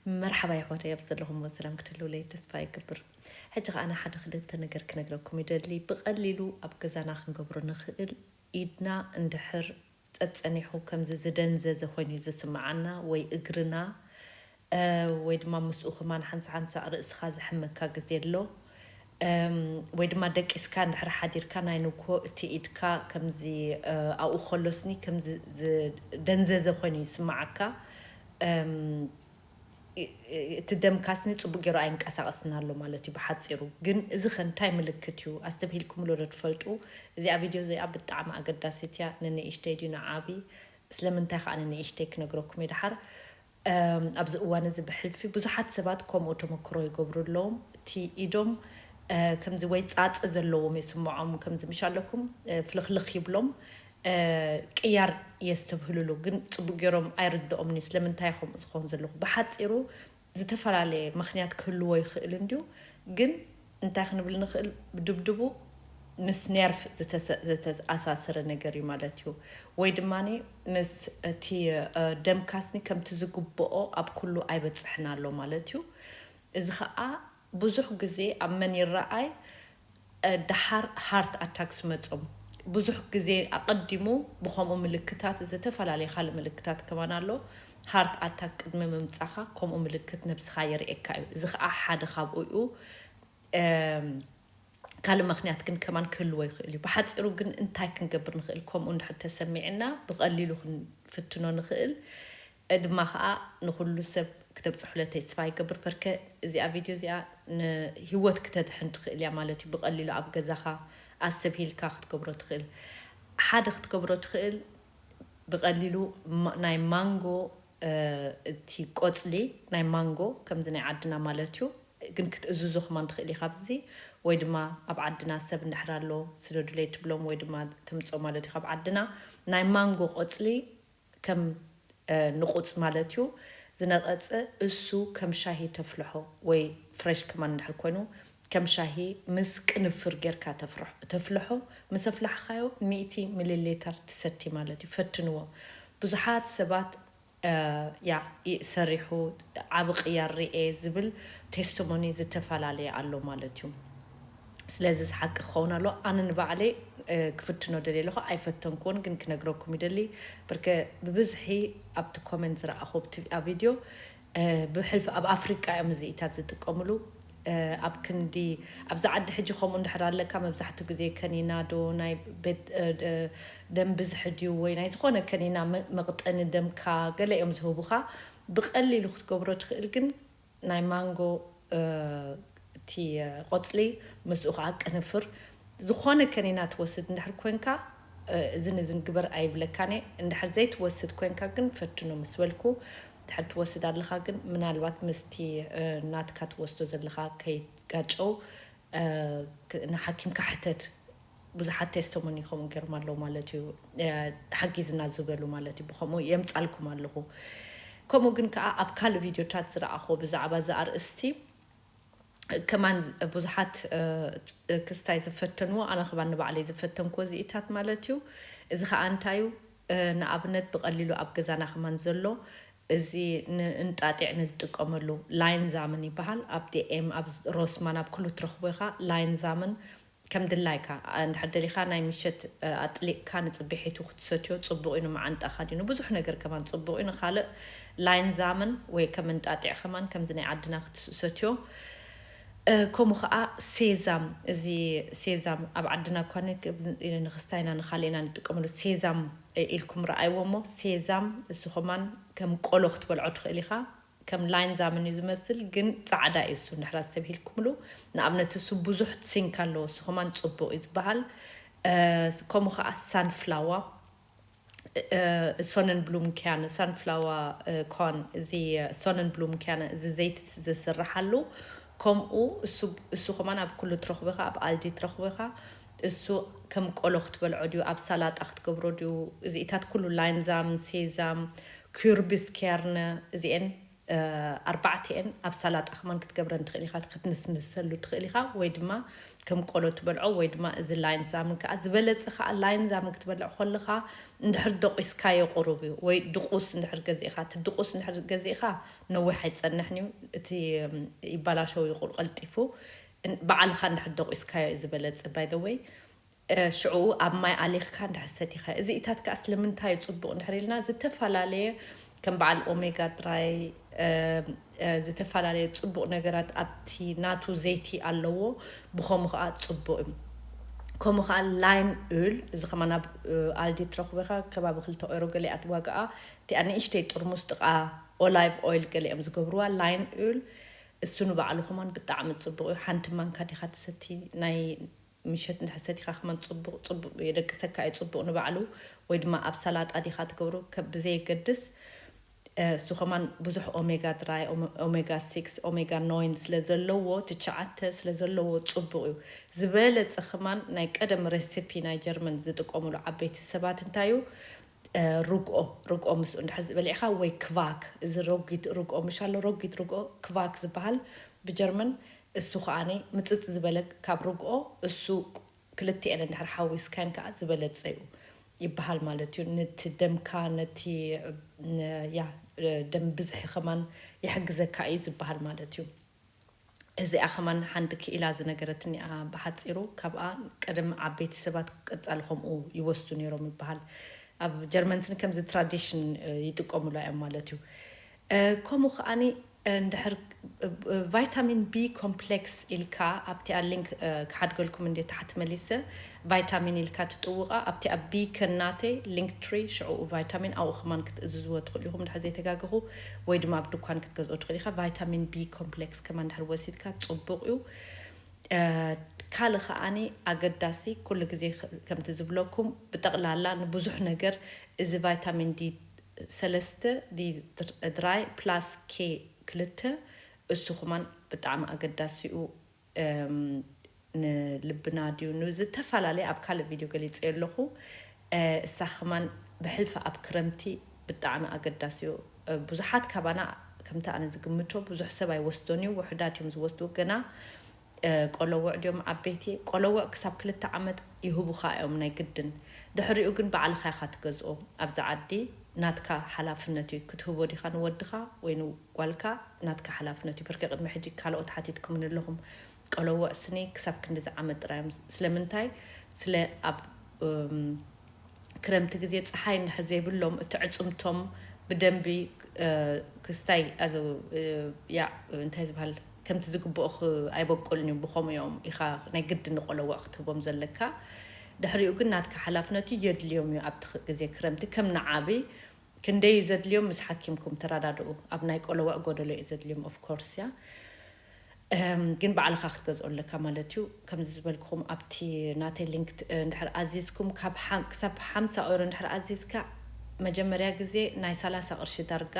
መርሓባ ይኾነ ኣብ ዘለኹም ሰላም ክትህልውለይ ተስፋ ይገብር። ሕጂ ከኣ ኣነ ሓደ ክልተ ነገር ክነግረኩም ይደሊ። ብቐሊሉ ኣብ ገዛና ክንገብሮ ንኽእል፣ ኢድና እንድሕር ጸጸኒሑ ከምዚ ዝደንዘዘ ኮይኑ ዝስምዓና ወይ እግርና፣ እ፣ ወይ ድማ ምስኡ ከማን ሓንሳ ሓንሳ ርእስኻ ዝሕመካ ግዜ ኣሎ። እም፣ ወይ ድማ ደቂስካ እንድሕር ሓዲርካ ናይ ንግሆ እቲ ኢድካ ከምዚ፣ እ፣ ኣብኡ ከሎስኒ ከምዚ ዝደንዘዘ ኮይኑ ይስምዓካ። እም፣ እ-፣ እ-፣ እቲ ደምካስኒ ጽቡቅ ገይሩ ኣይንቀሳቀስን ኣሎ ማለት እዩ ብሓጺሩ። ግን እዚ ከ እንታይ ምልክት እዩ ኣስተብሂልኩምሉ ዶ ትፈልጡ? እዚኣ ቪድዮ እዚኣ ብጣዕሚ ኣገዳሲት እያ። ንንእሽተይ ድዩ ንዓቢ? ስለምንታይ ከኣ ንንእሽተይ ክነግረኩም እየ ድሓር። እም፣ ኣብዚ እዋን እዚ ብሕልፊ ብዙሓት ሰባት ከምኡ ተመክሮ ይገብሩ ኣለዎም። እቲ ኢዶም፣ እ፣ ከምዚ ወይ ጻጸ ዘለዎም ይስምዖም፣ ከምዚ ምሽ ኣለኩም፣ እ፣ ፍልኽልኽ ይብሎም፣ እ፣ ቅያር የስተብህልሉ፣ ግን ጽቡቅ ገይሮም ኣይርድኦምን እዩ። ስለምንታይ ከምኡ ዝኸውን ዘለኹ? ብሓጺሩ ዝተፈላለየ ምኽንያት ክህልዎ ይኽእል እንድዩ፣ ግን እንታይ ክንብል ንኽእል? ብድብድቡ ምስ ኔርፍ ዝተሰ-፣ ዝተኣሳሰረ ነገር እዩ ማለት እዩ። ወይ ድማ ምስ እቲ፣ እ፣ ደምካስኒ ከምቲ ዝግብኦ ኣብ ኩሉ ኣይበጽሕን ኣሎ ማለት እዩ። እዚ ኸኣ ብዙሕ ግዜ ኣብ መን ይረኣይ? እ፣ ደሓር ሃርት ኣታክ ዝመጾም። ብዙሕ ግዜ ኣቐዲሙ ብኸምኡ ምልክታት፣ ዝተፈላለየ ካልእ ምልክታት ከማን ኣሎ። ሃርት ኣታክ ቅድሚ ምምጻኻ ከምኡ ምልክት ነብስኻ የርእየካ እዩ። እዚ ኸኣ ሓደ ካብኡ እዩ። እም፣ ካልእ ምኽንያት ግን ከማን ክህልዎ ይኽእል እዩ። ብሓጺሩ ግን እንታይ ክንገብር ንኽእል? ከምኡ እንድሕር ተሰሚዕና ብቐሊሉ ክንፍትኖ ንኽእል፣ እ፣ ድማ ኸኣ ንኹሉ ሰብ ክተብጽሑለ ተስፋ ይገብር። በርከ እዚኣ ቪድዮ እዚኣ ንህይወት ክተድሕን ትኽእል እያ ማለት እዩ። ብቐሊሉ ኣብ ገዛኻ ኣስተብሂልካ ክትገብሮ ትኽእል። ሓደ ክትገብሮ ትኽእል ብቐሊሉ ማ-፣ ናይ ማንጎ፣ እ፣ እቲ ቆጽሊ ናይ ማንጎ ከምዚ ናይ ዓድና ማለት እዩ። ግን ክትእዝዞ ከማን ትኽእል ኢኻ ኣብዚ፣ ወይ ድማ ኣብ ዓድና ሰብ እንድሕር ኣሎ ስደዱለይ ትብሎም ወይ ድማ ትምጾ ማለት እዩ ካብ ዓድና። ናይ ማንጎ ቆጽሊ ከም፣ እ፣ ንቑጽ ማለት እዩ ዝነቐጸ፣ እሱ ከም ሻሂ ተፍልሖ ወይ ፍሬሽ ከማን እንድሕር ኮይኑ ከም ሻሂ ምስ ቅንፍር ጌርካ ተፍርሖ-፣ ተፍልሖ። ምስ ኣፍላሕኻዮ ሚእቲ ሚሊ ሊተር ትሰቲ ማለት እዩ። ፈትንዎ። ብዙሓት ሰባት፣ እ፣ ያ፣ ይ-፣ ሰሪሑ ዓቢ ቅያር ርኤ ዝብል ቴስቲሞኒ ዝተፈላለየ ኣሎ ማለት እዩ። ስለዚ እዚ ሓቂ ክኸውን ኣሎ። ኣነ ንባዕለይ፣ እ፣ ክፍትኖ ደልየ ኣለኹ፣ ኣይፈተንኩዎን፣ ግን ክነግረኩም ይደሊ። ብርከ ብብዝሒ ኣብቲ ኮመንት ዝረኣኹ ኣብቲ፣ ኣብ ቪድዮ፣ እ፣ ብሕልፊ ኣብ ኣፍሪቃ እዮም እዚኢታት ዝጥቀምሉ። እ፣ ኣብ ክንዲ፣ ኣብዚ ዓዲ ሕጂ ከምኡ እንድሕር ኣለካ፣ መብዛሕትኡ ግዜ ከኒና ዶ ናይ ቤት፣ እ፣ ደ-፣ ደም ብዝሒ ድዩ ወይ ናይ ዝኾነ ከኒና መ-፣ መቕጠኒ ደምካ ገለ እዮም ዝህቡኻ። ብቐሊሉ ክትገብሮ ትኽእል ግን ናይ ማንጎ፣ እ፣ እቲ፣ እ፣ ቆጽሊ ምስኡ ከዓ ቅንፍር። ዝኾነ ከኒና ትወስድ እንድሕር ኮንካ፣ እ፣ እዝን እዝን ግበር ኣይብለካን እየ። እንድሕር ዘይትወስድ ኮንካ ግን ፈትኖ ምስ በልኩ፣ እንድሕር ትወስድ ኣለኻ ግን ምናልባት ምስቲ፣ እ፣ ናትካ ትወስዶ ዘለኻ ከይጋጨው፣ እ፣ ክ-፣ ንሓኪምካ ሕተት። ብዙሓት ቴስቲሞኒ ከምኡ ገይሮም ኣለዉ ማለት እዩ። እ፣ ሓጊዝና ዝበሉ ማለት እዩ። ብኸምኡ የምጻልኩም ኣለኹ። ከምኡ ግን ከኣ ኣብ ካልእ ቪድዮታት ዝረኣኹዎ ብዛዕባ እዚ ኣርእስቲ ከማን ዝ-፣ ብዙሓት፣ እ፣ ክስታይ ዝፈተንዎ፣ ኣነ ከማን ንባዕለይ ዝፈተንኩዎ እዚኢታት ማለት እዩ። እዚ ከኣ እንታይ እዩ? እ፣ ንኣብነት ብቐሊሉ ኣብ ገዛና ከማን ዘሎ እዚ ንእንጣጢዕ ንዝጥቀመሉ ላይንዛምን ይበሃል። ኣብ ዲ ኤም፣ ኣብ ሮስማን፣ ኣብ ኩሉ ትረኽቦ ኢኻ። ላይንዛምን ከም ድላይካ፣ እ፣ እንድሕር ደሊኻ ናይ ምሸት፣ እ፣ ኣጥሊቕካ ንጽብሒቱ ክትሰትዮ ጽቡቕ እዩ። ንመዓንጣኻ ድዩ ንብዙሕ ነገር ከማን ጽቡቕ እዩ። ንኻልእ ላይንዛምን ወይ ከም እንጣጢዕ ከማን ከምዚ ናይ ዓድና ክትሰትዮ። እ፣ ከምኡ ኸኣ ሴዛም፣ እዚ ሴዛም ኣብ ዓድና እኳ ን-፣ ንኽስታይና ንኻልእና ንጥቀመሉ ሴዛም፣ እ፣ ኢልኩም ረኣይዎ እሞ ሴዛም እሱ ከማን ከም ቆሎ ክትበልዖ ትኽእል ኢኻ። ከም ላይንዛምን እዩ ዝመስል፣ ግን ጻዕዳ እዩ እሱ። እንድሕር ኣስተብሂልኩምሉ፣ ንኣብነት እሱ ብዙሕ ዚንክ ኣለዎ፣ እሱ ከማን ጽቡቕ እዩ ዝበሃል። እ፣ ከምኡ ኸኣ ሳንፍላዋ፣ እ፣ ሶነን ብሉም ኪያነ፣ ሳንፍላዋ፣ እ፣ ኮን፣ እዚ ሶነን ብሉም ኪያነ፣ እዚ ዘይቲ ዝስርሓሉ፣ ከምኡ እሱ፣ እሱ ከማን ኣብ ኩሉ ትረኽቦ ኢኻ፣ ኣብ ኣልዲ ትረኽቦ ኢኻ። እሱ ከም ቆሎ ክትበልዖ ድዩ፣ ኣብ ሳላጣ ክትገብሮ ድዩ፣ እዚኢታት ኩሉ ላይንዛም፣ ሴዛም፣ ኩርቢስ ኬርነ፣ እዚኤን፣ እ፣ ኣርባዕቲኤን ኣብ ሳላጣ ከማን ክትገብረን ትኽእል ኢኻ፣ ክትንስንሰሉ ትኽእል ኢኻ፣ ወይ ድማ ከም ቆሎ ትበልዖ፣ ወይ ድማ እዚ ላይንዛምን ከኣ ዝበለጸ ከኣ ላይንዛምን ክትበልዕ ከለኻ እንድሕር ደቂስካዮ ቁሩብ እዩ። ወይ ድቁስ እንድሕር ገዚእኻ፣ እቲ ድቁስ እንድሕር ገዚእኻ ነዊሕ ኣይጸንሕን እዩ። እቲ፣ እም፣ ይባላሸው ይቁር ቀልጢፉ። እን-፣ ባዕልኻ እንድሕር ደቂስካዮ እዩ ዝበለጸ። By the way፣ እ፣ ሽዑ ኣብ ማይ ኣሊኽካ እንድሕር ሰቲኻ። እዚ ኢታት ከኣ ስለምንታይ እዩ ጽቡቕ እንድሕር ኢልና፣ ዝተፈላለየ ከም በዓል ኦሜጋ ድራይ፣ እ፣ እ፣ ዝተፈላለየ ጽቡቕ ነገራት ኣብቲ ናቱ ዘይቲ ኣለዎ። ብኸምኡ ከኣ ጽቡቕ እዩ። ከምኡ ከኣ ላይን ኡል፣ እዚ ከማን ኣብ፣ እ፣ ኣልዲ ትረኽቦ ኢኻ፣ ከባቢ ክልተ ኤሮ ገለ እያ ዋጋኣ። እቲኣ ንእሽተይ ጥርሙስ ጥቓ ኦላይቭ ኦይል ገለ እዮም ዝገብርዋ። ላይን ኡል እሱ ንባዕሉ ከማን ብጣዕሚ ጽቡቕ እዩ። ሓንቲ ማንካ ዲኻ ትሰቲ፣ ናይ ምሸት እንድሕር ሰቲኻ ከማን ጽቡቕ፣ ጽቡቕ የደቅሰካ እዩ፣ ጽቡቕ ንባዕሉ። ወይ ድማ ኣብ ሰላጣ ዲኻ ትገብሮ፣ ከ-፣ ብዘየገድስ፣ እ፣ እሱ ከማን ብዙሕ ኦሜጋ ድራይ፣ ኦመ-፣ ኦሜጋ ሲክስ፣ ኦሜጋ ናይን ስለ ዘለዎ፣ ትሽዓተ ስለ ዘለዎ ጽቡቕ እዩ። ዝበለጸ ከማን ናይ ቀደም ሬሲፒ ናይ ጀርመን ዝጥቀሙሉ ዓበይቲ ሰባት እንታይ እዩ? እ፣ ርግኦ፣ ርግኦ ምስኡ እንድሕር በሊዕኻ ወይ ክቫክ፣ እዚ ረጒድ ርግኦ ምሽ ኣሎ፣ ረጒድ ርግኦ ክቫክ ዝበሃል ብጀርመን፣ እሱ ከኣኒ ምጽጽ ዝበለ ካብ ርግኦ፣ እሱ ክልቲኤን እንድሕር ሓዊስካን ከኣ ዝበለጸ እዩ ይበሃል ማለት እዩ። ነቲ ደምካ፣ ነቲ፣ ን-፣ ያ፣ ደም ብዝሒ ከማን ይሕግዘካ እዩ ዝበሃል ማለት እዩ። እዚኣ ከማን ሓንቲ ክኢላ ዝነገረትኒ እያ ብሓጺሩ። ካብኣ ቀደም ዓበይቲ ሰባት ቀጻሊ ከምኡ ይወስዱ ነይሮም ይበሃል። ኣብ ጀርመን ስኒ ከምዚ ትራዲሽን፣ እ፣ ይጥቀሙላ እዮም ማለት እዩ። እ፣ ከምኡ ከኣኒ፣ እ፣ እንድሕር፣ እ፣ እ፣ ቫይታሚን ቢ ኮምፕሌክስ ኢልካ ኣብቲኣ ሊንክ፣ እ፣ ክሓድገልኩም እንደ ታሕቲ መሊሰ፣ ቫይታሚን ኢልካ ትጥውቓ። ኣብቲኣ ቢ ከናተይ ሊንክ ትሪ፣ ሽዑ ቫይታሚን ኣብኡ ከማን ክትእዝዝዎ ትኽእሉ ኢኹም፣ እንድሕር ዘይተጋገኹ፣ ወይ ድማ ኣብ ድኳን ክትገዝኦ ትኽእል ኢኻ። ቫይታሚን ቢ ኮምፕሌክስ ከማን እንድሕር ወሲድካ ጽቡቕ እዩ። እ፣ ካልእ ከኣኒ ኣገዳሲ፣ ኩሉ ግዜ ኸ-፣ ከምቲ ዝብለኩም፣ ብጠቕላላ ንብዙሕ ነገር እዚ ቫይታሚን ዲ ሰለስተ፣ ዲ ድር-፣ ድራይ ፕላስ ኬ ክልተ፣ እሱ ከማን ብጣዕሚ ኣገዳሲ እዩ። እም፣ ንልብና ድዩ፣ ንዝተፈላለየ፣ ኣብ ካልእ ቪድዮ ገሊጸዮ ኣለኹ። እ፣ እሳ ከማን ብሕልፊ ኣብ ክረምቲ ብጣዕሚ ኣገዳሲ እዩ። እ፣ ብዙሓት ካባና፣ ከምቲ ኣነ ዝግምቶ፣ ብዙሕ ሰብ ኣይወስዶን እዩ፣ ውሑዳት እዮም ዝወስዱ። ገና፣ እ፣ ቆለውዕ ድዮም ዓበይቲ? ቆለውዕ ክሳብ ክልተ ዓመት ይህቡኻ እዮም ናይ ግድን። ድሕሪኡ ግን ባዕልኻ ኢኻ ትገዝኦ። ኣብዚ ዓዲ ናትካ ሓላፍነት እዩ። ክትህቦ ዲኻ ንወድኻ ወይ ንጓልካ፣ ናትካ ሓላፍነት እዩ። ብርኪ ቅድሚ ሕጂ ካልኦት ሓቲትኩምኒ ኣለኹም። ቆለውዕ ስኒ ክሳብ ክንድዚ ዓመት ጥራይ እዮም። ስለምንታይ? ስለ ኣብ፣ እም፣ ክረምቲ ግዜ ጸሓይ እንድሕር ዘይብሎም፣ እቲ ዕጽምቶም ብደንቢ፣ እ፣ ክስታይ፣ ኣዞ፣ እ፣ ያ፣ እንታይ ዝበሃል፣ ከምቲ ዝግብኦ ክ-፣ ኣይበቁልን እዩ። ብኸምኡ እዮም ኢኻ ናይ ግድን ንቆለውዕ ክትህቦም ዘለካ። ድሕሪኡ ግን ናትካ ሓላፍነት እዩ፣ የድልዮም እዩ። ኣብቲ ክ-፣ ግዜ ክረምቲ ከም ንዓቢ ክንደይ እዩ ዘድልዮም፣ ምስ ሓኪምኩም ተረዳድኡ። ኣብ ናይ ቆለውዕ ጎደሎ እዩ ዘድልዮም፣ ኦፍ ኮርስ እያ። እም፣ ግን ባዕልኻ ክትገዝኦ ኣለካ ማለት እዩ። ከምዚ ዝበልኩኹም፣ ኣብቲ ናተይ ሊንክ ት-፣ እንድሕር ኣዚዝኩም፣ ካብ ሓም-፣ ክሳብ ሓምሳ ኦይሮ እንድሕር ኣዚዝካ፣ መጀመርያ ግዜ ናይ ሰላሳ ቅርሺ ዳርጋ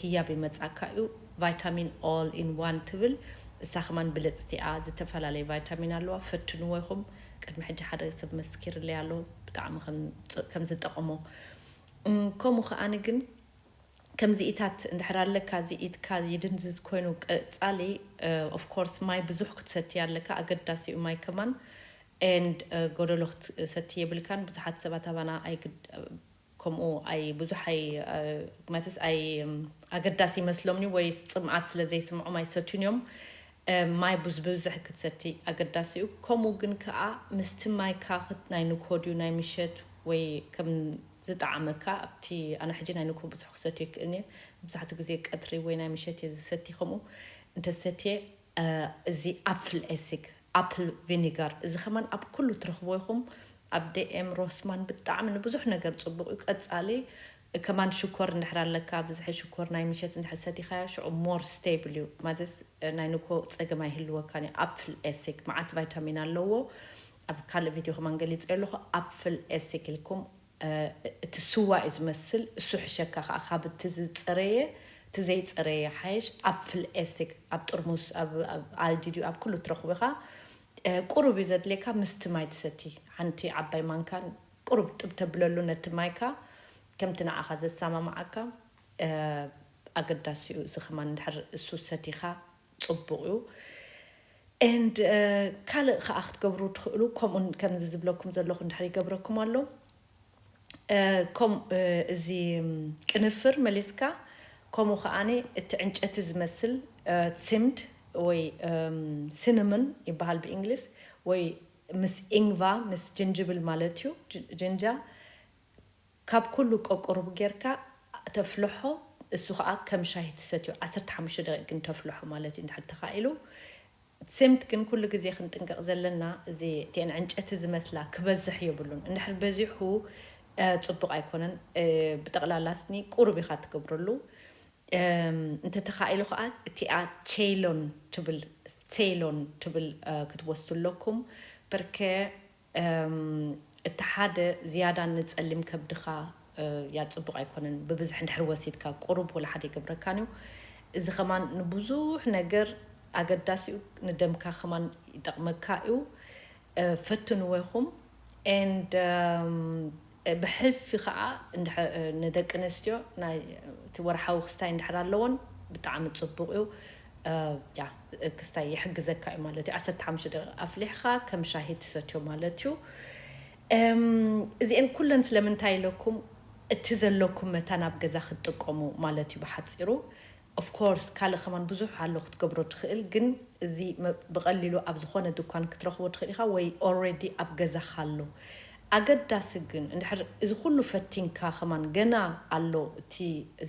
ህያብ ይመጻካ እዩ። ቫይታሚን ኦል ኢን ዋን ትብል፣ እሳ ከማን ብልጽቲ እያ። ዝተፈላለየ ቫይታሚን ኣለዋ፣ ፈትንዎ ኢኹም። ቅድሚ ሕጂ ሓደ ሰብ መስኪርለይ ኣሎ፣ ብጣዕሚ ከም ጽ-፣ ከም ዝጠቕሞ። እም፣ ከምኡ ከኣኒ ግን ከምዚ ኢታት እንድሕር ኣለካ፣ እዚ ኢድካ ይድንዝዝ ኮይኑ ቀጻሊ፣ እ፣ ኦፍ ኮርስ ማይ ብዙሕ ክትሰቲ ኣለካ፣ ኣገዳሲ እዩ ማይ ከማን። ኤንድ፣ እ፣ ጎደሎ ክትሰቲ የብልካን። ብዙሓት ሰባት ኣባና ኣይግድ-፣ ከምኡ ኣይ-፣ ብዙሕ ኣይ-፣ እ፣ ማለትስ ኣይ-፣ እም፣ ኣገዳሲ ይመስሎም እዩ ወይ ጽምኣት ስለ ዘይስምዖም ኣይሰትዩን እዮም። እ፣ ማይ ብዙ ብብዝሒ ክትሰቲ ኣገዳሲ እዩ። ከምኡ ግን ከኣ ምስቲ ማይካ ክት-፣ ናይ ንግሆ ድዩ ናይ ምሸት ወይ ከም ዝጠዓመካ፣ ኣብቲ ኣነ ሕጂ ናይ ንግሆ ብዙሕ ክሰትዮ ይክእልኒ እየ። መብዛሕትኡ ግዜ ቀትሪ ወይ ናይ ምሸት እየ ዝሰቲ። ከምኡ እንተሰትየ፣ እ፣ እዚ ኣፕል ኤሲግ፣ ኣፕል ቪኒጋር፣ እዚ ከማን ኣብ ኩሉ ትረኽቦ ኢኹም። ኣብ ዲ ኤም ሮስማን ብጣዕሚ ንብዙሕ ነገር ጽቡቕ እዩ። ቀጻሊ ከማን ሽኮር እንድሕር ኣለካ፣ ብዝሒ ሽኮር ናይ ምሸት እንድሕር ሰቲኻዮ፣ ሽዑ ሞር ስቴብል እዩ። ማለትስ፣ እ፣ ናይ ንግሆ ጸገም ኣይህልወካን እዩ። ኣፕል ኤሲግ መዓት ቫይታሚን ኣለዎ። ኣብ ካልእ ቪድዮ ከማን ገሊጸ ኣለኹ። ኣፕል ኤሲግ ኢልኩም፣ እ፣ እቲ ስዋ እዩ ዝመስል፣ እሱ ሕሸካ ከኣ ካብ እቲ ዝጸረየ፣ እቲ ዘይጸረየ ሓይሽ። ኣፕል ኤሲግ ኣብ ጥርሙስ፣ ኣብ፣ ኣብ ኣልዲ ድዩ፣ ኣብ ኩሉ ትረኽቦ ኢኻ። እ፣ ቁሩብ እዩ ዘድልየካ፣ ምስቲ ማይ ትሰቲ። ሓንቲ ዓባይ ማንካ ቁሩብ ጥብ ተብለሉ ነቲ ማይካ፣ ከምቲ ንዓኻ ዘሰማምዓካ፣ እ፣ ኣገዳሲ እዩ። እዚ ከማን እንድሕር እሱ ሰቲኻ ጽቡቕ እዩ። ኤንድ፣ እ፣ ካልእ ከኣ ክትገብሩ ትኽእሉ፣ ከምኡን ከምዚ ዝብለኩም ዘለኹ እንድሕር ይገብረኩም ኣሎ፣ ከም እዚ ቅንፍር መሊስካ፣ ከምኡ ከዓኒ እቲ ዕንጨቲ ዝመስል ስምድ ወይ ሲንምን ይበሃል ብእንግሊዝ፣ ወይ ምስ ኢንግቫ፣ ምስ ጅንጅብል ማለት እዩ። ጅንጃ ካብ ኩሉ ቀቁሩብ ጌርካ ተፍልሖ። እሱ ከዓ ከም ሻሂ ትሰትዮ። ዓሰርተ ሓሙሽተ ደቂቅ ግን ተፍልሖ ማለት እዩ እንድሕር ተኻኢሉ። ስምድ ግን ኩሉ ግዜ ክንጥንቀቕ ዘለና፣ እዚ እተን ዕንጨቲ ዝመስላ ክበዝሕ የብሉን። እንድሕር በዚሑ ጽቡቕ ኣይኮነን። ብጠቕላላ ስኒ ቁሩብ ኢኻ ትገብረሉ። እንተተኻኢሉ ከዓ እቲኣ ቼሎን ትብል፣ ሴሎን ትብል ክትወስዱ ኣለኩም። በርከ እቲ ሓደ ዝያዳ ንጸሊም ከብድኻ ያ ጽቡቕ ኣይኮነን። ብብዝሒ እንድሕር ወሲድካ ቁሩብ ወላ ሓደ ይገብረካን እዩ። እዚ ከማን ንብዙሕ ነገር ኣገዳሲ እዩ። ንደምካ ከማን ይጠቕመካ እዩ። ፈትንዎ ኢኹም። And ብሕልፊ ከዓ ንደቂ ኣንስትዮ ናይ እቲ ወርሓዊ ክስታይ እንድሕር ኣለዎን ብጣዕሚ ጽቡቕ እዩ። ያ ክስታይ ይሕግዘካ እዩ ማለት እዩ። ዓሰርተ ሓሙሽተ ደቂቕ ኣፍሊሕካ ከም ሻሂ ትሰትዮ ማለት እዩ። እዚአን ኩለን ስለምንታይ ኢለኩም፣ እቲ ዘለኩም መታን ኣብ ገዛ ክትጥቀሙ ማለት እዩ ብሓፂሩ። Of course ካልእ ከማን ብዙሕ ኣሎ ክትገብሮ ትኽእል፣ ግን እዚ ብቐሊሉ ኣብ ዝኾነ ድኳን ክትረኽቦ ትኽእል ኢኻ ወይ already ኣብ ገዛኻ ኣሎ። ኣገዳሲ ግን እንድሕር እዚ ኩሉ ፈቲንካ ከማን ገና ኣሎ እቲ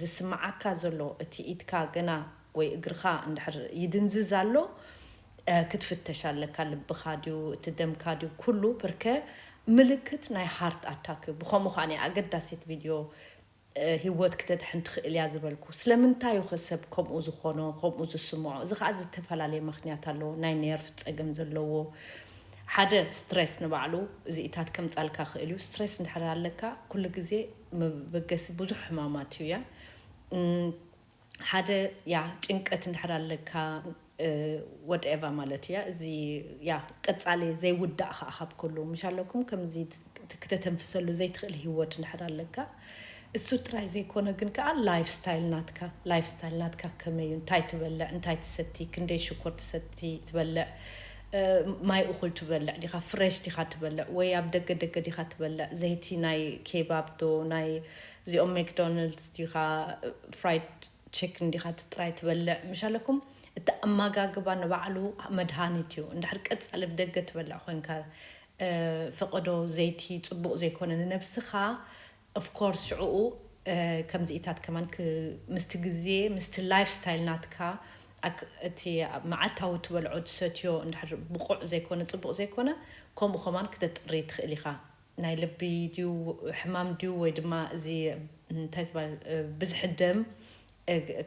ዝስምዓካ ዘሎ፣ እቲ ኢድካ ገና ወይ እግርኻ እንድሕር ይድንዝዝ ኣሎ ክትፍተሽ ኣለካ። ልብኻ ድዩ እቲ ደምካ ድዩ ኩሉ፣ ብርከ ምልክት ናይ heart attack እዩ። ብኸምኡ ከዓ ኣገዳሲት ቪድዮ ህይወት ክተድሕን ትኽእል እያ ዝበልኩ። ስለምንታይ እዩ ሰብ ከምኡ ዝኾኖ፣ ከምኡ ዝስምዖ? እዚ ከዓ ዝተፈላለየ ምክንያት ኣለዎ። ናይ ኔርፍ ፀገም ዘለዎ፣ ሓደ ስትሬስ ንባዕሉ እዚኢታት ከምፃልካ ክእል እዩ። ስትሬስ እንድሕር ኣለካ ኩሉ ግዜ መበገሲ ብዙሕ ሕማማት እዩ። ያ ሓደ ያ ጭንቀት እንድሕር ኣለካ ወደኤቫ ማለት እያ። እዚ ያ ቀጻሊ ዘይውዳእ ከዓ ካብ ከሉ ምሽ ኣለኩም ከምዚ ክተተንፍሰሉ ዘይትኽእል ህይወት እንድሕር ኣለካ። እሱ ጥራይ ዘይኮነ ግን ከዓ ላይፍ ስታይል ናትካ፣ ላይፍ ስታይል ናትካ ከመይ እዩ? እንታይ ትበልዕ? እንታይ ትሰቲ? ክንደይ ሽኮር ትሰቲ ትበልዕ? ማይ እኹል ትበልዕ ዲኻ? ፍሬሽ ዲኻ ትበልዕ ወይ ኣብ ደገ ደገ ዲኻ ትበልዕ? ዘይቲ ናይ ኬባብ ዶ ናይ እዚኦም ሜክዶናልድስ ዲኻ? ፍራይድ ቺክን ዲኻ ጥራይ ትበልዕ? ምሽ ኣለኩም እቲ ኣመጋግባ ንባዕሉ መድሃኒት እዩ። እንድሕር ቀጻሊ ብደገ ትበልዕ ኮይንካ ፈቐዶ ዘይቲ ጽቡቕ ዘይኮነ ንነብስኻ፣ of course ሽዕኡ ከምዚኢታት ከማን ምስቲ ግዜ ምስቲ ላይፍ ስታይል ናትካ እቲ መዓልታዊ ትበልዖ ትሰትዮ እንድሕር ብቑዕ ዘይኮነ ጽቡቕ ዘይኮነ፣ ከምኡ ከማን ክተጥሪ ትኽእል ኢኻ። ናይ ልቢ ድዩ ሕማም ድዩ ወይ ድማ እዚ እንታይ ዝበሃል ብዝሒ ደም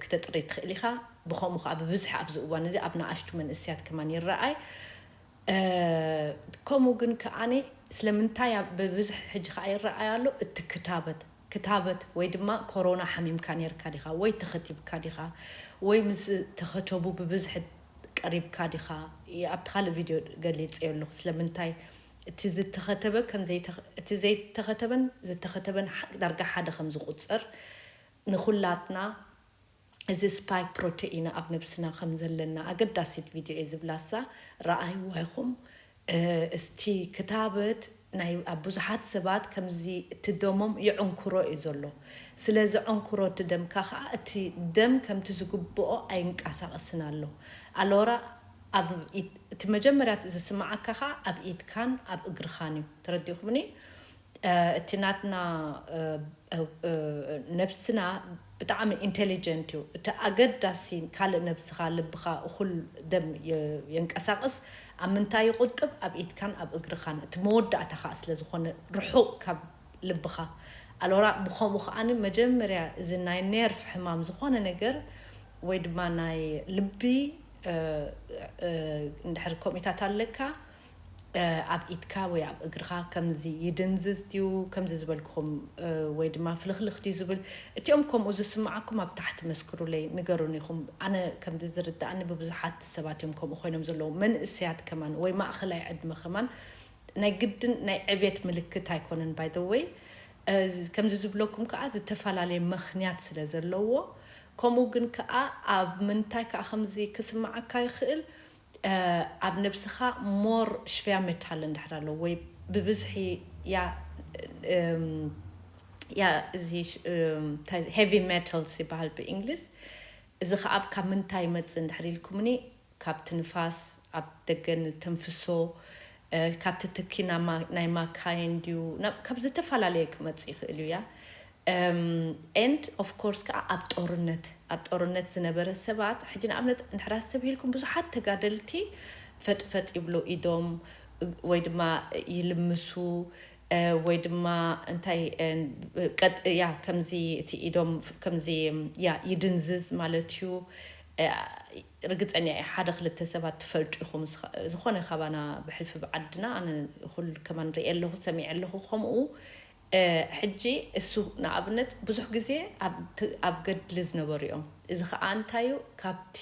ክተጥሪ ትኽእል ኢኻ። ብኸምኡ ከዓ ብብዝሒ ኣብዚ እዋን እዚ ኣብ ንኣሽቱ መንእስያት ከማን ይረኣይ። ከምኡ ግን ከዓኒ ስለምንታይ ብብዝሒ ሕጂ ከዓ ይረኣይ ኣሎ? እቲ ክታበት ክታበት ወይ ድማ ኮሮና ሓሚምካ ነርካ ዲኻ ወይ ተኸቲብካ ዲኻ ወይ ምስ ተኸተቡ ብብዝሒ ቀሪብካ ዲኻ? ኣብቲ ካልእ ቪድዮ ገሊፀዮ ኣለኹ ስለምንታይ እቲ ዝተኸተበ ከም እቲ ዘይተኸተበን ዝተኸተበን ዳርጋ ሓደ ከም ዝቁፅር። ንኩላትና እዚ ስፓይክ ፕሮቴኢን ኣብ ነብስና ከም ዘለና ኣገዳሲት ቪድዮ እየ ዝብላሳ። ረኣይዋ ይኹም። እስቲ ክታበት ናይ ኣብ ብዙሓት ሰባት ከምዚ እቲ ደሞም ይዕንክሮ እዩ ዘሎ። ስለዚ ዕንክሮ እቲ ደምካ ከዓ እቲ ደም ከምቲ ዝግብኦ ኣይንቀሳቀስን ኣሎ። ኣሎራ እቲ መጀመርያ ዝስምዓካ ከዓ ኣብ ኢድካን ኣብ እግርኻን እዩ። ተረዲኹምኒ? እቲ ናትና ነብስና ብጣዕሚ ኢንቴሊጀንት እዩ። እቲ ኣገዳሲ ካልእ ነብስኻ ልብኻ እኹል ደም የንቀሳቅስ። ኣብ ምንታይ ይቁጥብ? ኣብ ኢድካን ኣብ እግርኻን። እቲ መወዳእታ ከዓ ስለዝኾነ ርሑቕ ካብ ልብኻ። ኣሎራ ብኸምኡ ከዓኒ መጀመርያ እዚ ናይ ኔርፍ ሕማም ዝኾነ ነገር ወይ ድማ ናይ ልቢ እንድሕር ከምኡታት ኣለካ ኣብ ኢድካ ወይ ኣብ እግርኻ ከምዚ ይድንዝዝ ድዩ? ከምዚ ዝበልኩኹም ወይ ድማ ፍልኽልኽ ድዩ ዝብል? እቲኦም ከምኡ ዝስምዓኩም ኣብ ታሕቲ መስክሩለይ፣ ንገሩኒ ኢኹም። ኣነ ከምዚ ዝርድኣኒ ብብዙሓት ሰባት እዮም ከምኡ ኮይኖም ዘለዉ። መንእሰያት ከማን ወይ ማእኸላይ ዕድመ ከማን ናይ ግድን ናይ ዕቤት ምልክት ኣይኮነን። By the way ከምዚ ዝብለኩም ከዓ ዝተፈላለየ ምኽንያት ስለ ዘለዎ፣ ከምኡ ግን ከዓ ኣብ ምንታይ ከዓ ከምዚ ክስምዓካ ይኽእል? ኣብ ነብስኻ ሞር ሽፍያ መታል እንድሕር ኣሎ ወይ ብብዝሒ ያ ያ እዚ ሽ- እም፣ እንታይ፣ heavy metals ይበሃል ብእንግሊዝ። እዚ ከዓ ካብ ምንታይ ይመፅእ እንድሕር ኢልኩምኒ፣ ካብቲ ንፋስ ኣብ ደገ ንተንፍሶ፣ እ፣ ካብቲ ትኪ ናይ ማ- ናይ ማካይን ድዩ ናብ- ካብ ዝተፈላለየ ክመፅእ ይኽእል እዩ። ያ and of course ከዓ ኣብ ጦርነት ኣብ ጦርነት ዝነበረ ሰባት፣ ሕጂ ንኣብነት እንድሕር ኣስተብሂልኩም ብዙሓት ተጋደልቲ ፈጥፈጥ ይብሉ ኢዶም፣ ወይ ድማ ይልምሱ፣ እ፣ ወይ ድማ እንታይ፣ እ፣ ቀጥ- ያ ከምዚ እቲ ኢዶም ከምዚ ያ ይድንዝዝ ማለት እዩ። እ፣ ርግፀኛ እየ ሓደ ክልተ ሰባት ትፈልጡ ኢኹም፣ ዝኸ- ዝኾነ ካባና ብሕልፊ ብዓድና ኣነ ኩሉ ከማን ርእየ ኣለኹ ሰሚዐ ኣለኹ ከምኡ። እ፣ ሕጂ እሱ ንኣብነት ብዙሕ ግዜ ኣብ ት- ኣብ ገድሊ ዝነበሩ እዮም። እዚ ከዓ እንታዩ ካብቲ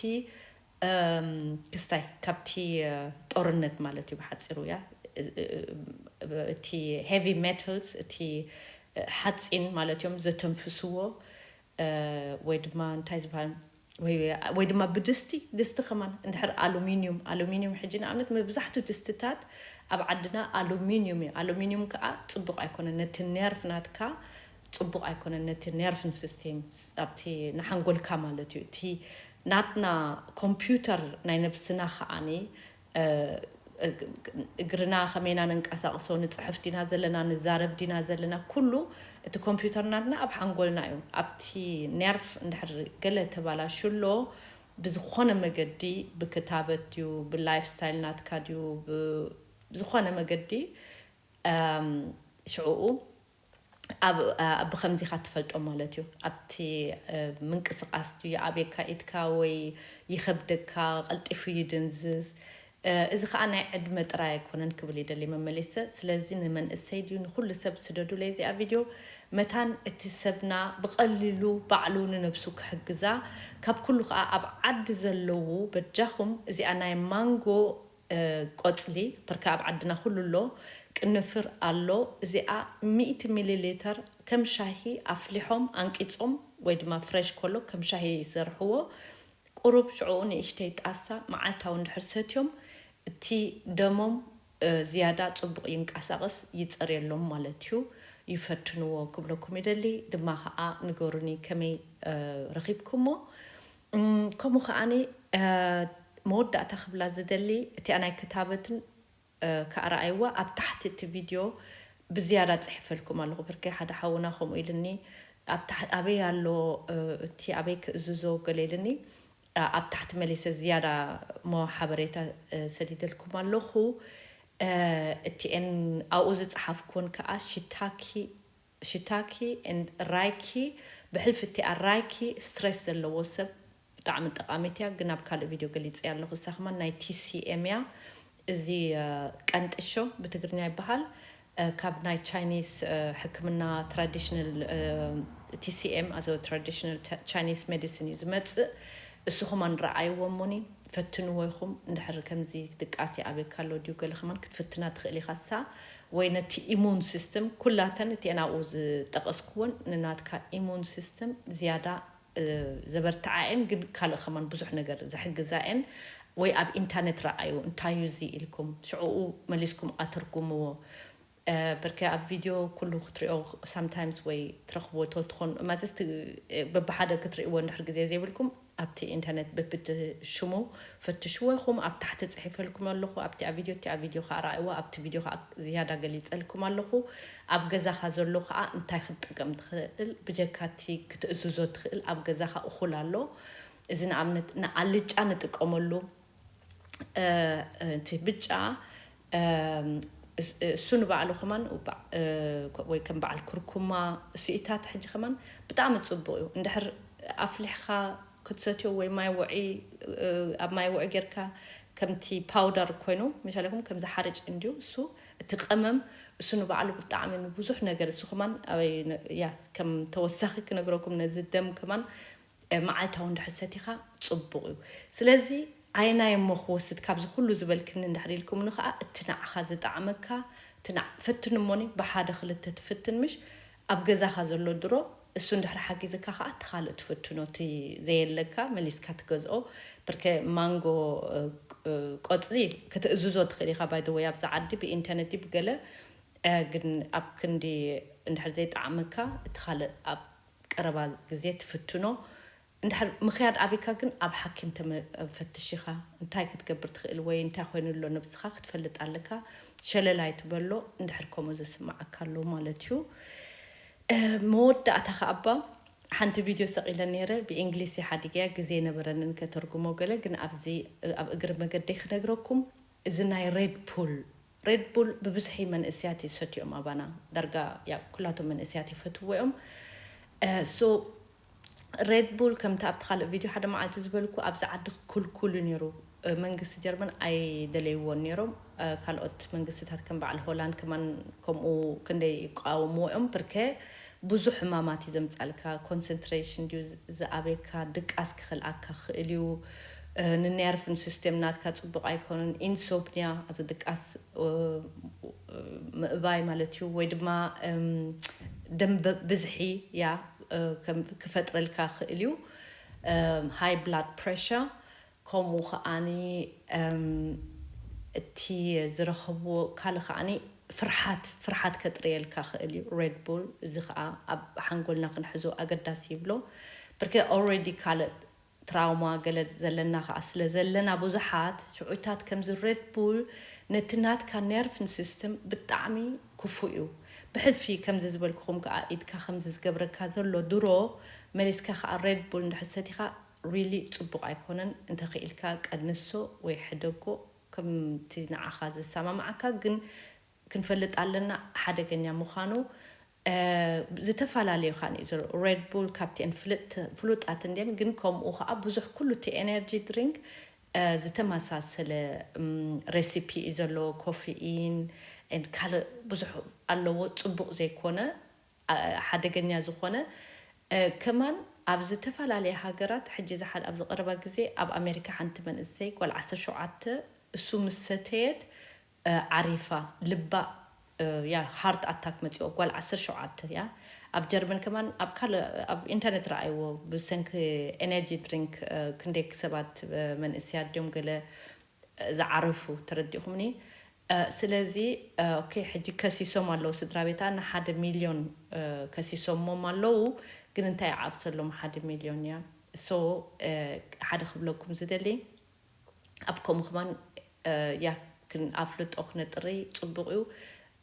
እም፣ ክስታይ ካብቲ እ፣ ጦርነት ማለት እዩ ብሓፂሩ። ያ እ፣ እ፣ እቲ heavy metals፣ እቲ እ፣ ሓፂን ማለት እዮም ዘተንፍስዎ፣ እ፣ ወይ ድማ እንታይ ዝበሃል ወይ ወይ ድማ ብድስቲ ድስቲ ከማን እንድሕር ኣሉሚኒዩም ኣሉሚኒዩም ሕጂ ንኣብነት መብዛሕትኡ ድስትታት ኣብ ዓድና ኣሉሚኒዩም እዩ። ኣሉሚኒዩም ከዓ ፅቡቅ ኣይኮነን ነቲ ነርፍ ናትካ፣ ፅቡቅ ኣይኮነን ነቲ ነርቭን ሲስቴም፣ ኣብቲ ንሓንጎልካ ማለት እዩ። እቲ ናትና ኮምፒውተር ናይ ነብስና ከዓኒ እ፣ እግ- እግርና ከመይና ነንቀሳቅሶ፣ ንፅሕፍ ዲና ዘለና ንዛረብ ዲና ዘለና ኩሉ እቲ ኮምፒውተር ናትና ኣብ ሓንጎልና እዩ። ኣብቲ ነርፍ እንድሕር ገለ ተባላሽሎ ብዝኾነ መገዲ ብክታበት ድዩ ብላይፍ ስታይል ናትካ ድዩ ብዝኾነ መገዲ እም፣ ሽዕኡ ኣብ ኣብ ብከምዚ ኢኻ ትፈልጦ ማለት እዩ። ኣብቲ እ፣ ምንቅስቃስ ድዩ ኣበይካ ኢድካ ወይ ይኸብደካ ቀልጢፉ ይድንዝዝ። እ፣ እዚ ከዓ ናይ ዕድመ ጥራይ ኣይኮነን ክብል ይደሊ መመሊሰ። ስለዚ ንመንእሰይ ድዩ ንኩሉ ሰብ ስደዱለይ እዚኣ ቪድዮ መታን እቲ ሰብና ብቐሊሉ ባዕሉ ንነብሱ ክሕግዛ ካብ ኩሉ ከዓ ኣብ ዓዲ ዘለዉ በጃኹም እዚኣ ናይ ማንጎ እ፣ ቆፅሊ ብርካ ኣብ ዓድና ኩሉ ኣሎ ቅንፍር ኣሎ። እዚኣ ሚእቲ ሚሊ ሊተር ከም ሻሂ ኣፍሊሖም ኣንቂፆም ወይ ድማ ፍሬሽ ኮሎ ከም ሻሂ ይሰርሕዎ። ቁሩብ ሽዕኡ ንእሽተይ ጣሳ መዓልታዊ እንድሕር ሰትዮም እቲ ደሞም እ፣ ዝያዳ ፅቡቕ ይንቀሳቐስ ይፀርየሎም ማለት እዩ። ይፈትንዎ ክብለኩም ይደሊ ድማ ከዓ ንገሩኒ ከመይ እ፣ ረኺብኩሞ። እም፣ ከምኡ ከዓኒ እ፣ መወዳእታ ክብላ ዝደሊ እቲኣ ናይ ክታበትን እ፣ ከኣ ረኣይዋ ኣብ ታሕቲ እቲ ቪድዮ ብዝያዳ ፅሒፈልኩም ኣለኹ። ብርከይ ሓደ ሓውና ከምኡ ኢልኒ ኣብ ታሕ- ኣበይ ኣሎ እ፣ እቲ ኣበይ ክእዝዞ ገለ ኢልኒ እ፣ ኣብ ታሕቲ መሊሰ ዝያዳ ሞ ሓበሬታ እ፣ ሰዲደልኩም ኣለኹ። እ፣ እቲኤን ኣብኡ ዝፀሓፍኩን ከዓ ሽታኪ ሽታኪ and ራይኪ ብሕልፊ እቲኣ ራይኪ ስትሬስ ዘለዎ ሰብ ብጣዕሚ ጠቃሚት እያ ግን ኣብ ካልእ ቪድዮ ገሊፀ ኣለኹ እሳ ከማን ናይ ቲሲኤም እያ እዚ እ፣ ቀንጥሾ ብትግርኛ ይበሃል እ፣ ካብ ናይ ቻይኒስ እ፣ ሕክምና ትራዲሽናል ቲሲኤም ኣዞ ትራዲሽናል ቻይኒስ ሜዲሲን እዩ ዝመፅእ እሱ ከማን ረኣይዎ እሞኒ ፈትንዎ ኢኹም እንድሕር ከምዚ ድቃሲ ኣበካ ኣሎ ድዩ ገለ ከማን ክትፍትና ትኽእል ኢኻ እሳ ወይ ነቲ ኢሙን ሲስተም ኩላተን እቲአን ኣብኡ ዝጠቀስኩወን ንናትካ ኢሙን ሲስተም ዝያዳ እ፣ ዘበርትዓ እየን ግን ካልእ ከማን ብዙሕ ነገር ዘሕግዛ እየን ወይ ኣብ ኢንተርኔት ረኣዩ እንታይ እዩ እዚ ኢልኩም ሽዕኡ መሊስኩም ኣትርጉምዎ እ፣ ብርከ ኣብ ቪድዮ ኩሉ ክትሪኦ ሳምታይምስ ወይ ትረኽቦ ተትኾን ማዘስ በብሓደ ክትሪእዎ እንድሕር ግዜ ዘይብልኩም ኣብቲ ኢንተርኔት በብቲ ሽሙ ፈትሽዎ ኢኹም ኣብ ታሕቲ ፅሒፈልኩም ኣለኹ ኣብቲ ኣብ ቪድዮ እቲ ኣብ ቪድዮ ከዓ ረኣይዎ ኣብቲ ቪድዮ ከዓ ዝያዳ ገሊፀልኩም ኣለኹ ኣብ ገዛኻ ዘሎ ከዓ እንታይ ክትጥቀም ትኽእል ብጀካቲ ክትእዝዞ ትኽእል ኣብ ገዛኻ እኹል ኣሎ እዚ ንኣብነት ንኣልጫ ንጥቀመሉ እ፣ እቲ ብጫ እም፣ እስ- እሱ ንባዕሉ ከማን ባ- እ፣ ኮ- ወይ ከም በዓል ኩርኩማ እሱኢታት ሕጂ ከማን ብጣዕሚ ፅቡቅ እዩ እንድሕር ኣፍሊሕካ ክትሰትዮ ወይ ማይ ውዒ እ፣ ኣብ ማይ ውዒ ጌርካ ከምቲ ፓውደር ኮይኑ መሻለኩም ከምዚ ሓርጭ እንድዩ እሱ እቲ ቀመም እሱ ንባዕሉ ብጣዕሚ ንብዙሕ ነገር እሱ ከማን ኣበይ ነ- ያ ከም ተወሳኺ ክነግረኩም ነዚ ደም ከማን እ፣ መዓልታዊ እንድሕር ሰቲኻ ፅቡቕ እዩ ስለዚ ኣየናይ እሞ ክወስድ ካብዚ ኩሉ ዝበልክኒ እንድሕር ኢልኩምኒ ከዓ እቲ ንዓኻ ዝጠዓመካ እቲ ንዓ- ፈትን እሞኒ ብሓደ ክልተ ትፍትን ምሽ ኣብ ገዛኻ ዘሎ ድሮ እሱ እንድሕር ሓጊዝካ ከዓ እቲ ካልእ ትፍትኖ እቲ ዘየለካ መሊስካ ትገዝኦ ብርከ ማንጎ እ፣ እ፣ ቆፅሊ ክትእዝዞ ትኽእል ኢኻ ባይደወይ ኣብዚ ዓዲ ብኢንተርነት ብገለ እ፣ ግን ኣብ ክንዲ እንድሕር ዘይጠዓመካ፣ እቲ ካልእ ኣብ ቀረባ ግዜ ትፍትኖ። እንድሕር ምኽያድ ኣቢካ ግን ኣብ ሓኪም ተመ-፣ ፈትሽ ኢኻ። እንታይ ክትገብር ትኽእል ወይ እንታይ ኮይኑ ኣሎ ነብስኻ ክትፈልጥ ኣለካ። ሸለል ኣይትበሎ፣ እንድሕር ከምኡ ዝስምዓካ ኣሎ ማለት እዩ። እ፣ መወዳእታ ኸኣ እባ ሓንቲ ቪድዮ ሰቒለ ነይረ፣ ብእንግሊዝ እየ ሓዲገያ፣ ግዜ የነበረንን ከተርጉሞ ገለ፣ ግን ኣብዚ ኣብ እግሪ መገደይ ክነግረኩም፣ እዚ ናይ ሬድ ፑል፣ ሬድ ቡል ብብዝሒ መንእስያት ይሰትዮም ኣባና። ዳርጋ፣ ያ፣ ኩላቶም መንእስያት ይፈትዎ እዮም። እ፣ ሶ ሬድ ቡል ከምቲ ኣብቲ ካልእ ቪድዮ ሓደ መዓልቲ ዝበልኩ ኣብዚ ዓዲ ክልኩል እዩ ነይሩ። እ፣ መንግስቲ ጀርመን ኣይደለይዎን ነይሮም። እ፣ ካልኦት መንግስትታት ከም በዓል ሆላንድ ከማን ከምኡ ክንደይ ይቃወምዎ እዮም። ብርከ ብዙሕ ሕማማት እዩ ዘምጻልካ። ኮንሰንትሬሽን ድዩ ዝ-፣ ዝኣበካ፣ ድቃስ ክኽልኣካ ክኽእል እዩ። እ፣ ንነርቭን ሲስተም ናትካ ጽቡቕ ኣይኮነን። ኢንሶፕኒያ፣ እዚ ድቃስ፣ እ፣ ምእባይ ማለት እዩ። ወይ ድማ፣ እም፣ ደም ብ-፣ ብዝሒ፣ ያ፣ እ፣ ከም ክፈጥረልካ ክእል እዩ። ሃይ ብላድ ፕሬሸር፣ ከምኡ ከኣኒ፣ እም፣ እቲ ዝረኸብዎ ካልእ ከኣኒ ፍርሓት፣ ፍርሓት ከጥርየልካ ክእል እዩ ሬድ ቡል። እዚ ከኣ ኣብ ሓንጎልና ክንሕዞ ኣገዳሲ ይብሎ። ብርከ ኦልሬዲ ካልእ ትራውማ ገለ ዘለና ከኣ ስለ ዘለና ብዙሓት ሽዑታት ከምዚ ሬድ ቡል ነቲ ናትካ ነርቭን ሲስተም ብጣዕሚ ክፉእ እዩ። ብሕልፊ ከምዚ ዝበልኩኹም ከኣ ኢድካ ከምዚ ዝገብረካ ዘሎ ድሮ መሊስካ ከኣ ሬድ ቡል እንድሕር ሰቲኻ ሪሊ ጽቡቕ ኣይኮነን። እንተኽኢልካ ቀንሶ ወይ ሕደጎ ከምቲ ንዓኻ ዝሰማምዓካ፣ ግን ክንፈልጥ ኣለና ሓደገኛ ምዃኑ። እ፣ ዝተፈላለዩ ኻን እዩ ዘሎ። ሬድ ቡል ካብቲአን ፍልጥ-፣ ፍሉጣት እንድየን፣ ግን ከምኡ ኸዓ ብዙሕ ኩሉ እቲ ኤነርጂ ድሪንክ፣ እ፣ ዝተመሳሰለ፣ እም፣ ሬሲፒ እዩ ዘለዎ። ኮፊኢን ኤንድ ካልእ ብዙሕ ኣለዎ። ጽቡቕ ዘይኮነ፣ እ፣ ሓደገኛ ዝኾነ፣ እ፣ ከማን ኣብ ዝተፈላለየ ሃገራት ሕጂ ዝሓል-፣ ኣብዚ ቀረባ ግዜ ኣብ ኣሜሪካ ሓንቲ መንእሰይ ጓል ዓሰርተ ሸውዓተ እሱ ምስ ሰተየት፣ እ፣ ዓሪፋ፣ ልባ፣ እ፣ ያ፣ ሃርት ኣታክ መጺኦ፣ ጓል ዓሰርተ ሸውዓተ እያ። ኣብ ጀርመን ከማን ኣብ ካልእ፣ ኣብ ኢንተርኔት ረኣይዎ፣ ብሰንኪ ኤነርጂ ድሪንክ፣ እ፣ ክንደይ ሰባት፣ እ፣ መንእሰያት ድዮም ገለ፣ እ፣ ዝዓረፉ፣ ተረዲእኹምኒ? እ፣ ስለዚ፣ እ፣ ኦኬ፣ ሕጂ ከሲሶም ኣለዉ ስድራ ቤታ፣ ንሓደ ሚልዮን፣ እ፣ ከሲሶሞም ኣለዉ። ግን እንታይ ይዓብሰሎም ሓደ ሚልዮን እያ? ሶ፣ እ፣ ሓደ ክብለኩም ዝደሊ፣ ኣብ ከምኡ ከማን፣ እ፣ ያ፣ ክን-፣ ኣፍልጦ ክነጥሪ ጽቡቕ እዩ።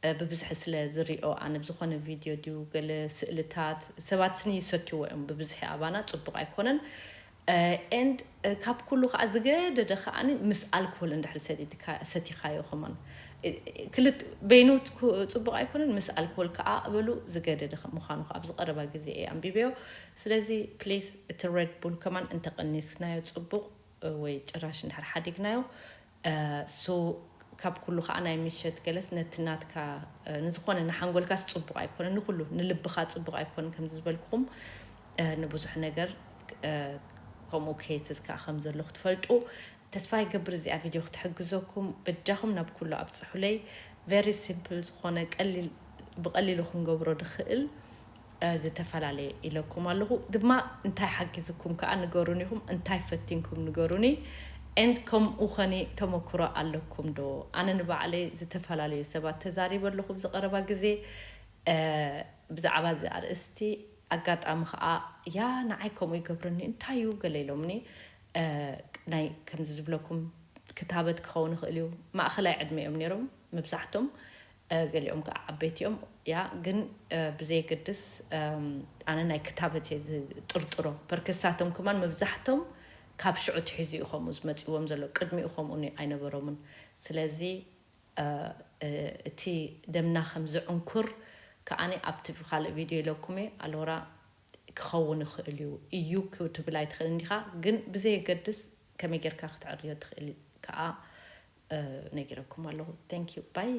እ፣ ብብዝሒ ስለ ዝሪኦ ኣነ ብዝኾነ ቪድዮ ድዩ ገለ ስእልታት፣ ሰባት ስኒ ይሰትይዎ እዮም ብብዝሒ ኣባና፣ ጽቡቕ ኣይኮነን። እ፣ ኤንድ፣ እ፣ ካብ ኩሉ ከኣ ዝገደደ ከኣኒ ምስ ኣልኮል እንድሕር ሰቲካ-፣ ሰቲኻዮ ከማን፣ እ፣ ክልት-፣ በይኑ ት-፣ ኩ-፣ ጽቡቕ ኣይኮነን፣ ምስ ኣልኮል ከኣ እበሉ ዝገደደ ከ-፣ ምዃኑ ከኣ ኣብዚ ቀረባ ግዜ እየ ኣንቢበዮ። ስለዚ ፕሊዝ እቲ ሬድ ቡል ከማን እንተቐኒስናዮ ጽቡቕ፣ እ፣ ወይ ጭራሽ እንድሕር ሓዲግናዮ፣ እ፣ ሶ ካብ ኩሉ ከኣ ናይ ምሸት ገለስ ነቲ ናትካ፣ እ፣ ንዝኾነ ንሓንጎልካስ ጽቡቕ ኣይኮነን፣ ንኹሉ ንልብኻ ጽቡቕ ኣይኮነን። ከምዚ ዝበልኩኹም፣ እ፣ ንብዙሕ ነገር፣ እ፣ ከምኡ ኬስስ ከኣ ከም ዘሎ ክትፈልጡ ተስፋ ይገብር። እዚኣ ቪድዮ ክትሕግዘኩም፣ በጃኹም ናብ ኩሉ ኣብጽሑለይ። ቨሪ ሲምፕል ዝኾነ ቀሊል፣ ብቐሊሉ ክንገብሮ ድኽእል፣ እ፣ ዝተፈላለየ ኢለኩም ኣለኹ። ድማ እንታይ ሓጊዝኩም ከኣ ንገሩኒ ኢኹም፣ እንታይ ፈቲንኩም ንገሩኒ። ኤንድ ከምኡ ኸኒ ተመክሮ ኣለኩም ዶ? ኣነ ንባዕለይ ዝተፈላለዩ ሰባት ተዛሪበ ኣለኹ ኣብዚ ቀረባ ግዜ፣ እ፣ ብዛዕባ እዚ ኣርእስቲ። ኣጋጣሚ ኸኣ፣ "ያ፣ ንዓይ ከምኡ ይገብረኒ፣ እንታይ እዩ?" ገለ ኢሎምኒ። እ፣ ናይ ከምዚ ዝብለኩም ክታበት ክኸውን ይኽእል እዩ። ማእኸላይ ዕድመ እዮም ነይሮም መብዛሕቶም። እ፣ ገሊኦም ከኣ ዓበይቲ እዮም። ያ፣ ግን፣ እ፣ ብዘየገድስ፣ እም፣ ኣነ ናይ ክታበት እየ ዝጥርጥሮ። በርክሳቶም ከማን መብዛሕቶም ካብ ሽዑ ትሒዙ እዩ ከምኡ ዝመጽዎም ዘሎ። ቅድሚኡ ከምኡ ነ-፣ ኣይነበሮምን። ስለዚ፣ እ፣ እ፣ እቲ ደምና ከም ዝዕንኩር ከኣኒ ኣብቲ ካልእ ቪድዮ ኢለኩም እየ። ኣሎራ ክኸውን ይኽእል እዩ፣ እዩ ክትብል ኣይትኽእልን ዲኻ? ግን ብዘየገድስ ከመይ ጌርካ ክትዕርዮ ትኽእል ከኣ፣ እ፣ ነጊረኩም ኣለኹ። Thank you። ባይ።